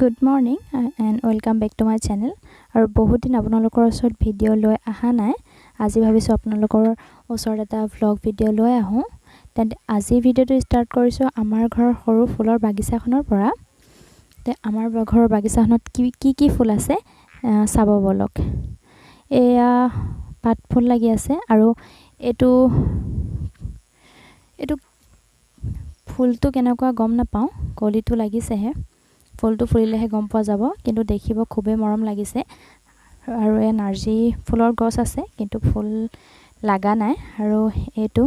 Good morning and welcome back to my channel. আৰু বহুত দিন আপোনালোকৰ ওচৰত ভিডিঅ' লৈ অহা নাই। আজি ভাবিছোঁ আপোনালোকৰ ওচৰত এটা ভ্লগ ভিডিঅ' লৈ আহোঁ। তেন্তে আজিৰ ভিডিঅ'টো ষ্টাৰ্ট কৰিছোঁ আমাৰ ঘৰৰ সৰু ফুলৰ বাগিচাখনৰ পৰা। তে আমাৰ ঘৰৰ বাগিচাখনত কি কি কি ফুল আছে চাব ব'লক। এয়া পাত ফুল লাগি আছে আৰু এইটো এইটো ফুলটো কেনেকুৱা গম নাপাওঁ, কলিটো লাগিছেহে, ফুলটো ফুলিলেহে গম পোৱা যাব, কিন্তু দেখিব খুবেই মৰম লাগিছে। আৰু এই নাৰ্জী ফুলৰ গছ আছে, কিন্তু ফুল লগা নাই। আৰু এইটো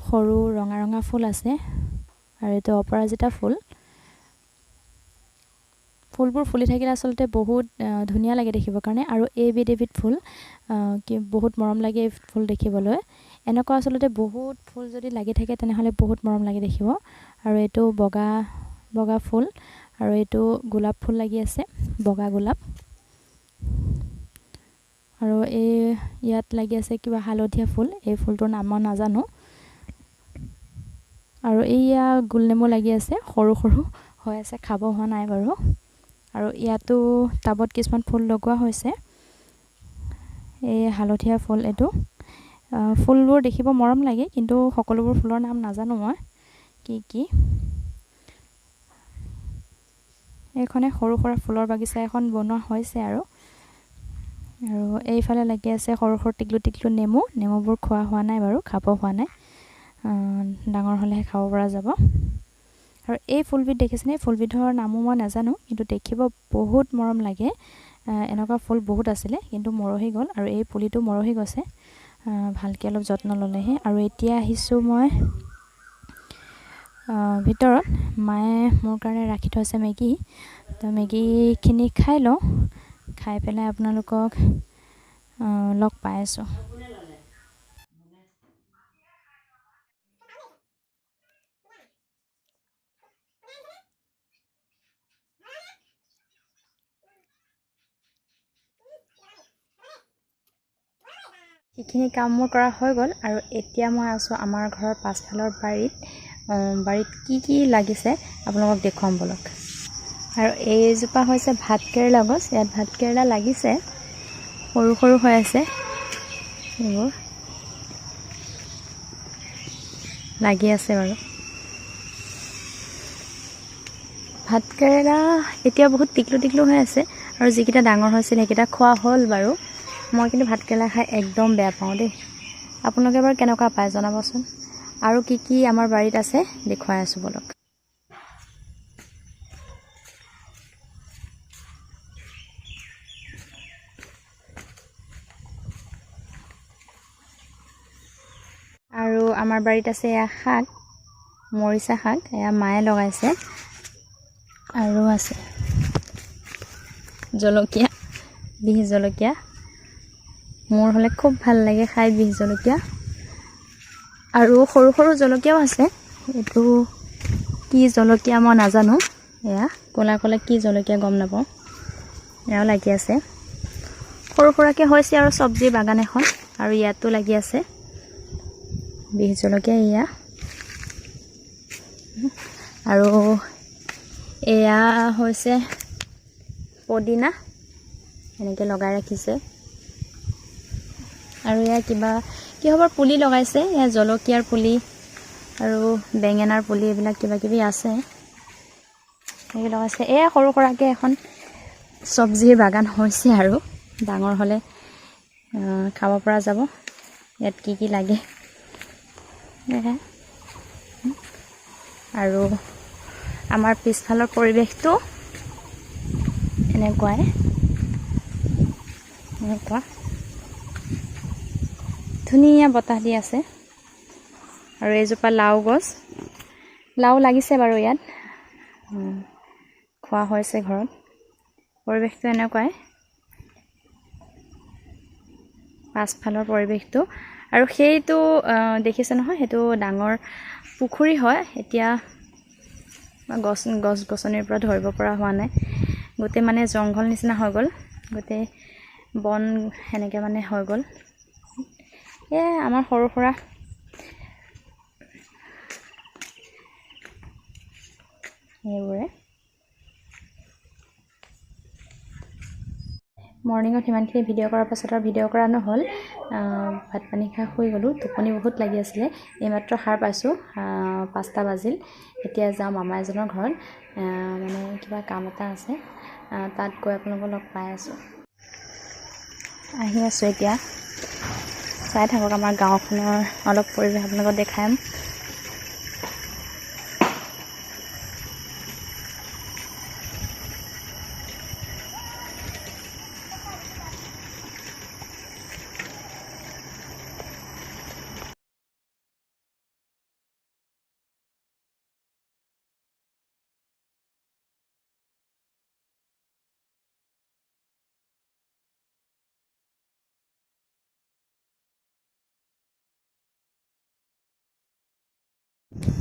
সৰু ৰঙা ৰঙা ফুল আছে আৰু এইটো অপৰাজিতা ফুল। ফুলবোৰ ফুলি থাকিলে আচলতে বহুত ধুনীয়া লাগে দেখিবৰ কাৰণে। আৰু এইবিধ এবিধ ফুল কি বহুত মৰম লাগে এই ফুল দেখিবলৈ। এনেকুৱা আচলতে বহুত ফুল যদি লাগি থাকে তেনেহ'লে বহুত মৰম লাগে দেখিব। আৰু এইটো বগা বগা ফুল আৰু এইটো গোলাপ ফুল লাগি আছে, বগা গোলাপ। আৰু এই ইয়াত লাগি আছে কিবা হালধীয়া ফুল, এই ফুলটোৰ নাম মই নাজানো। আৰু এইয়া গোল নেমু লাগি আছে, সৰু সৰু হৈ আছে, খাব হোৱা নাই বাৰু। আৰু ইয়াতো টাবত কিছুমান ফুল লগোৱা হৈছে। এই হালধীয়া ফুল এইটো। ফুলবোৰ দেখিব মৰম লাগে, কিন্তু সকলোবোৰ ফুলৰ নাম নাজানো মই কি কি। এইখনে সৰু সুৰা ফুলৰ বাগিচা এখন বনোৱা হৈছে। আৰু আৰু এইফালে লাগি আছে সৰু সৰু টিকলু টিকলু নেমু। নেমুবোৰ খোৱা হোৱা নাই বাৰু, খাব হোৱা নাই, ডাঙৰ হ'লেহে খাব পৰা যাব। আৰু এই ফুলবিধ দেখিছেনে? এই ফুলবিধৰ নামো মই নাজানো, কিন্তু দেখিব বহুত মৰম লাগে। এনেকুৱা ফুল বহুত আছিলে, কিন্তু মৰহি গ'ল। আৰু এই পুলিটো মৰহি গৈছে, ভালকৈ অলপ যত্ন ল'লেহে। আৰু এতিয়া আহিছোঁ মই ভিতৰত। মায়ে মোৰ কাৰণে ৰাখি থৈছে মেগী, তো মেগীখিনি খাই লওঁ, খাই পেলাই আপোনালোকক লগ পাই আছোঁ। সেইখিনি কাম মোৰ কৰা হৈ গ'ল। আৰু এতিয়া মই আছোঁ আমাৰ ঘৰৰ পাছফালৰ বাৰীত। বাৰীত কি কি লাগিছে আপোনালোকক দেখুৱাম ব'লক। আৰু এইজোপা হৈছে ভাতকেৰেলা গছ। ইয়াত ভাতকেৰেলা লাগিছে, সৰু সৰু হৈ আছে, এইবোৰ লাগি আছে বাৰু। ভাতকেৰেলা এতিয়া বহুত টিকলু টিকলু হৈ আছে। আৰু যিকেইটা ডাঙৰ হৈছিল সেইকেইটা খোৱা হ'ল বাৰু। মই কিন্তু ভাতকেৰেলা খাই একদম বেয়া পাওঁ দেই। আপোনালোকে বাৰু কেনেকুৱা পায় জনাবচোন। আৰু কি কি আমাৰ বাৰীত আছে দেখুৱাই আছোঁ ব'লক। আৰু আমাৰ বাৰীত আছে এয়া শাক, মৰিচা শাক, এয়া মায়ে লগাইছে। আৰু আছে জলকীয়া, বিহ জলকীয়া। মোৰ হ'লে খুব ভাল লাগে খাই বিহ জলকীয়া। আৰু সৰু সৰু জলকীয়াও আছে, এইটো কি জলকীয়া মই নাজানো। এয়া ক'লা ক'লা কি জলকীয়া গম নাপাওঁ, এয়াও লাগি আছে সৰু সুৰাকৈ হৈছে। আৰু চব্জিৰ বাগান এখন, আৰু ইয়াতো লাগি আছে বিহ জলকীয়া এয়া। আৰু এয়া হৈছে পদিনা, এনেকৈ লগাই ৰাখিছে। আৰু এয়া কিবা কিহৰ পুলি লগাইছে, এয়া জলকীয়াৰ পুলি আৰু বেঙেনাৰ পুলি, এইবিলাক কিবা কিবি আছে এনেকৈ লগাইছে। এয়া সৰু সুৰাকৈ এখন চব্জিৰ বাগান হৈছে। আৰু ডাঙৰ হ'লে খাব পৰা যাব। ইয়াত কি কি লাগে। আৰু আমাৰ পিছফালৰ পৰিৱেশটো এনেকুৱাই, এনেকুৱা ধুনীয়া বতাহ দি আছে। আৰু এইজোপা লাও গছ, লাও লাগিছে বাৰু ইয়াত, খোৱা হৈছে ঘৰত। পৰিৱেশটো এনেকুৱাই পাছফালৰ পৰিৱেশটো। আৰু সেইটো দেখিছে নহয়, সেইটো ডাঙৰ পুখুৰী হয়। এতিয়া গছ গছ গছনিৰ পৰা ধৰিব পৰা হোৱা নাই, গোটেই মানে জংঘল নিচিনা হৈ গ'ল, গোটেই বন সেনেকৈ মানে হৈ গ'ল। এয়াই আমাৰ সৰু সুৰা এইবোৰে। মৰ্ণিঙত সিমানখিনি ভিডিঅ' কৰাৰ পাছত আৰু ভিডিঅ' কৰা নহ'ল। ভাত পানী খাই শুই গ'লোঁ, টোপনি বহুত লাগি আছিলে। এইমাত্ৰ সাৰ পাইছোঁ, 5টা বাজিল। এতিয়া যাওঁ মামা এজনৰ ঘৰত, মানে কিবা কাম এটা আছে, তাত গৈ আপোনালোকক লগ পাই আছোঁ। আহি আছোঁ এতিয়া, চাই থাকক আমাৰ গাঁওখনৰ অলপ পৰিৱেশ আপোনালোকক দেখাম।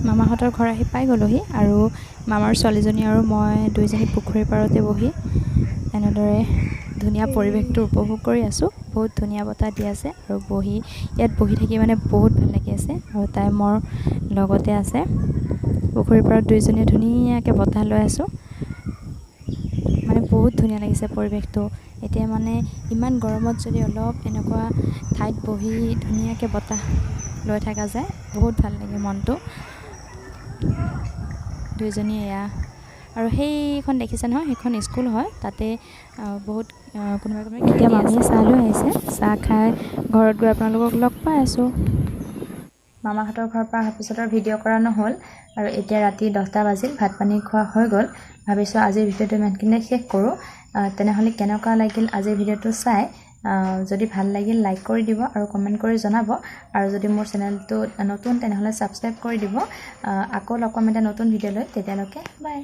মামাহঁতৰ ঘৰ আহি পাই গ'লোহি আৰু মামাৰ ছোৱালীজনী আৰু মই দুইজনী পুখুৰীৰ পাৰতে বহি এনেদৰে ধুনীয়া পৰিৱেশটো উপভোগ কৰি আছোঁ। বহুত ধুনীয়া বতাহ দি আছে আৰু ইয়াত বহি থাকি মানে বহুত ভাল লাগি আছে। আৰু তাই মোৰ লগতে আছে। পুখুৰীৰ পাৰত দুইজনীয়ে ধুনীয়াকৈ বতাহ লৈ আছোঁ, মানে বহুত ধুনীয়া লাগিছে পৰিৱেশটো। এতিয়া মানে ইমান গৰমত যদি অলপ এনেকুৱা ঠাইত বহি ধুনীয়াকৈ বতাহ লৈ থকা যায়, বহুত ভাল লাগে মনটো। দুইজনীয়ে এয়া আৰু সেইখন দেখিছে নহয়, সেইখন স্কুল হয়। তাতে বহুত কোনোবাই কোনোবাই এতিয়া মামীয়ে চাহ লৈ আহিছে, চাহ খাই ঘৰত গৈ আপোনালোকক লগ পাই আছোঁ। মামাহঁতৰ ঘৰৰ পৰা অহাৰ পিছত আৰু ভিডিঅ' কৰা নহ'ল। আৰু এতিয়া ৰাতি 10টা বাজিল, ভাত পানী খোৱা হৈ গ'ল। ভাবিছোঁ আজিৰ ভিডিঅ'টো ইমানখিনিতে শেষ কৰোঁ। তেনেহ'লে কেনেকুৱা লাগিল আজিৰ ভিডিঅ'টো চাই, যদি ভাল লাগিল লাইক কৰি দিব আৰু কমেণ্ট কৰি জনাব। আৰু যদি মোৰ চেনেলটো নতুন তেনেহ'লে ছাবস্ক্ৰাইব কৰি দিব। আকৌ লগ পাম এটা নতুন ভিডিঅ' লৈ, তেতিয়ালৈকে বাই।